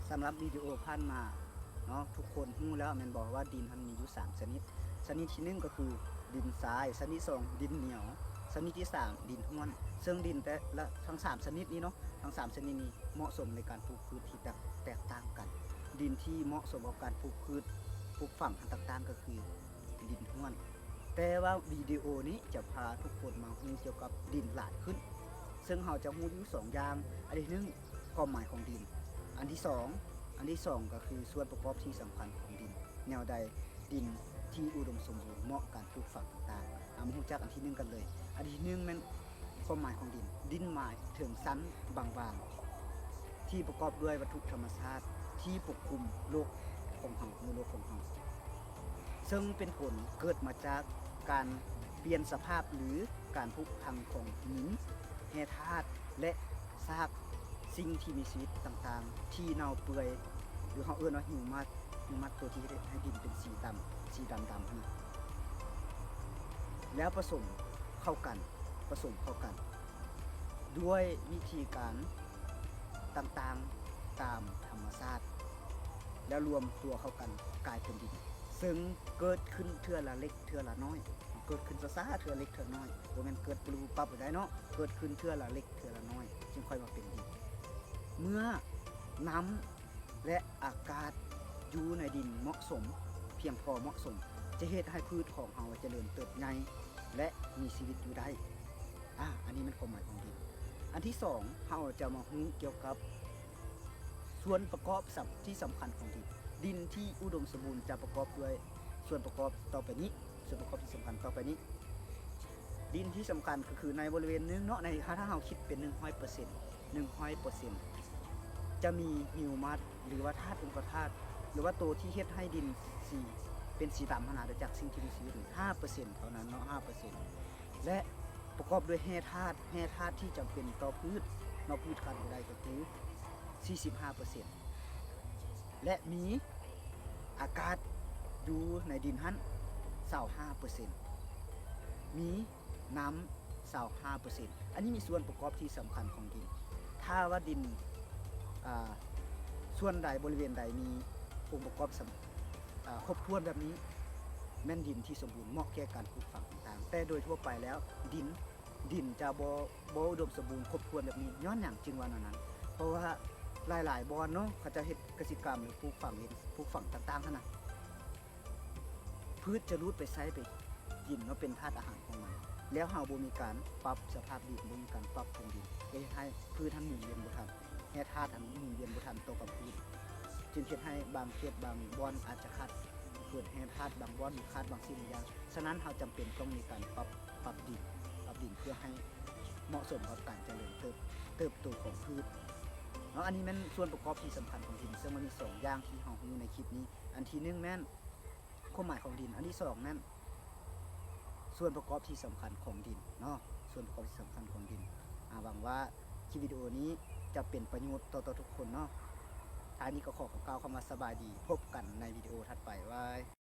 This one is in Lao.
ສຳລັບວິດີໂອຜ່ານມາເນາະ ທຸກຄົນຮູ້ແລ້ວແມ່ນບໍ່ວ່າດິນມັນມີຢູ່ສາມຊະນິດ. ຊະນິດທີໜຶ່ງກໍຄືດິນຊາຍ, ຊະນິດທີສອງດິນໜຽວ, ຊະນິດທີສາມດິນຫ້ວນ. ເຊິ່ງດິນແຕ່ລະ ທັງສາມຊະນິດນີ້ເນາະ, ທັງສາມຊະນິດນີ້ເໝາະສົມໃນການປູກພືດທີ່ແຕກ ແຕກຕ່າງກັນ. ດິນທີ່ເໝາະສົມກັບການປູກພືດ ປູກຝັງອັນຕ່າງໆ ກໍຄືດິນຫ້ວນ. ແຕ່ວ່າວິດີໂອນີ້ຈະພາທຸກຄົນມາຮູ້ກ່ຽວກັບດິນຫຼາຍຂຶ້ນ, ເຊິ່ງເຮົາຈະຮູ້ຢູ່ສອງຢ່າງ. ອັນທີໜຶ່ງ ຄວາມໝາຍຂອງດິນ. ອັນທີສອງ ອັນທີສອງກໍຄືສ່ວນປະກອບທີ່ສຳຄັນຂອງດິນ ແນວໃດດິນທີ່ອຸດົມສົມບູນ ເໝາະການປູກຝັງຕ່າງໆ. ເຮົາມາຮູ້ຈັກອັນທີໜຶ່ງກັນເລີຍ. ອັນທີໜຶ່ງແມ່ນຄວາມໝາຍຂອງດິນ. ດິນໝາຍເຖິງຊັ້ນບາງໆ ທີ່ປະກອບດ້ວຍວັດຖຸທຳມະຊາດທີ່ປົກຄຸມໂລກຂອງເຮົາ ໃນໂລກຂອງເຮົາ ເຊິ່ງເປັນຜົນເກີດມາຈາກການປ່ຽນສະພາບ ຫຼື ການຜຸພັງຂອງຫີນ, ແຮ່ທາດ ແລະ ຊາກສິ່ງທີ່ມີຊີວິດຕ່າງໆ ທີ່ເນົ່າເປື່ອຍ ຫຼື ເຮົາເອີ້ນວ່າຮິວມັດ, ຮິວມັດໂຕທີ່ເຮັດໃຫ້ດິນເປັນສີດຳ, ສີດຳໆ ຫັ້ນນະ ແລ້ວປະສົມເຂົ້າກັນ, ປະສົມເຂົ້າກັນດ້ວຍວິທີການຕ່າງໆ ຕາມທຳມະຊາດ ແລ້ວລວມຕົວເຂົ້າກັນກາຍເປັນດິນ, ເຊິ່ງເກີດຂຶ້ນເທື່ອລະເລັກເທື່ອລະນ້ອຍ, ເກີດຂຶ້ນຊ້າໆ ເທື່ອເລັກເທື່ອນ້ອຍ, ບໍ່ແມ່ນເກີດປຸບປັບໄດ້ເນາະ, ເກີດຂຶ້ນເທື່ອລະເລັກເທື່ອລະນ້ອຍ ຈຶ່ງຄ່ອຍມາເປັນດິນ. ເມື່ອນ້ຳ ແລະ ອາກາດຢູ່ໃນດິນເໝາະສົມ, ພຽງພໍເໝາະສົມ, ຈະເຮັດໃຫ້ພືດຂອງເຮົາຈະເລີນເຕີບໃຫຍ່ ແລະ ມີຊີວິດຢູ່ໄດ້. ອາ ອັນນີ້ແມ່ນຄວາມໝາຍຂອງດິນ. ອັນທີສອງ ເຮົາຈະມາຮູ້ກ່ຽວກັບສ່ວນປະກອບສຳ ທີ່ສຳຄັນຂອງດິນ. ດິນທີ່ອຸດົມສົມບູນຈະປະກອບດ້ວຍສ່ວນປະກອບຕໍ່ໄປນີ້, ສ່ວນປະກອບທີ່ສຳຄັນຕໍ່ໄປນີ້. ດິນທີ່ສຳຄັນກໍຄືໃນບໍລິເວນໜຶ່ງເນາະ, ໃນ ຖ້າ ຖ້າເຮົາຄິດເປັນໜຶ່ງຮ້ອຍເປີເຊັນ ໜຶ່ງຮ້ອຍເປີເຊັນ ຈະມີຮິວມັດ ຫຼືວ່າທາດອົງຄະທາດ ຫຼືວ່າໂຕທີ່ເຮັດໃຫ້ດິນສີ ເປັນສີດຳຫັ້ນນະ ຈາກສິ່ງທີ່ມີຊີວິດ ຫ້າເປີເຊັນເທົ່ານັ້ນເນາະ, ຫ້າເປີເຊັນ ແລະ ປະກອບດ້ວຍແຮ່ທາດ, ແຮ່ທາດທີ່ຈຳເປັນຕໍ່ພືດເນາະ, ພືດຂາດບໍ່ໄດ້ກໍຄື ສີ່ສິບຫ້າເປີເຊັນ ແລະ ມີອາກາດຢູ່ໃນດິນຫັ້ນ ຊາວຫ້າເປີເຊັນ ມີນ້ຳ ຊາວຫ້າເປີເຊັນ. ອັນນີ້ມີສ່ວນປະກອບທີ່ສຳຄັນຂອງດິນ. ຖ້າວ່າດິນ ອາ ສ່ວນໃດ ບໍລິເວນໃດມີອົງປະກອບສຳ ອາ ຄົບຖ້ວນແບບນີ້ ແມ່ນດິນທີ່ສົມບູນ ເໝາະແກ່ການປູກຝັງຕ່າງໆ. ແຕ່ໂດຍທົ່ວໄປແລ້ວ ດິນ ດິນຈະບໍ່ ບໍ່ອຸດົມສົມບູນຄົບຖ້ວນແບບນີ້. ຍ້ອນຫຍັງຈຶ່ງວ່າແນວນັ້ນ? ເພາະວ່າຫຼາຍໆບ່ອນເນາະ ເຂົາເຈົ້າເຮັດກະສິກຳ ຫຼື ປູກຝັງ ປູກຝັງຕ່າງໆຫັ້ນນະ ພືດຈະຮູດໄປໃຊ້ໄປກິນເນາະ ເປັນທາດອາຫານຂອງມັນ, ແລ້ວເຮົາບໍ່ມີການປັບສະພາບດິນ, ບໍ່ມີການປັບປຸງດິນ, ເຮັດໃຫ້ພືດຫັ້ນໝູນວຽນບໍ່ທັນ, ແຮ່ທາດຫັ້ນໝູນວຽນບໍ່ທັນຕໍ່ກັບພືດ, ຈຶ່ງເຮັດໃຫ້ບາງເຂດບາງບ່ອນອາດຈະຂາດເຂີນແຮ່ທາດບາງບ່ອນ ຫຼື ຂາດບາງສິ່ງບາງຢ່າງ. ສະນັ້ນ ເຮົາຈຳເປັນຕ້ອງມີການປັບ ປັບດິນ, ປັບດິນເພື່ອໃຫ້ເໝາະສົມກັບການຈະເລີນເຕີບ ເຕີບໂຕຂອງພືດເນາະ. ອັນນີ້ແມ່ນສ່ວນປະກອບທີ່ສຳຄັນຂອງດິນ, ເຊິ່ງມັນມີສອງຢ່າງທີ່ເຮົາຮູ້ໃນຄລິບນີ້. ອັນທີໜຶ່ງແມ່ນຄວາມໝາຍຂອງດິນ, ອັນທີສອງແມ່ນສ່ວນປະກອບທີ່ສຳຄັນຂອງດິນເນາະ, ສ່ວນປະກອບທີ່ສຳຄັນຂອງດິນ. ອາ ຫວັງວ່າຄລິບວິດີໂອນີ້ຈະເປັນປະໂຫຍດຕໍ່ ຕໍ່ທຸກຄົນເນາະ. ທ້າຍນີ້ກໍຂໍ ຂໍກ່າວຄຳວ່າສະບາຍດີ, ພົບກັນໃນວິດີໂອຖັດໄປ. ບາຍ.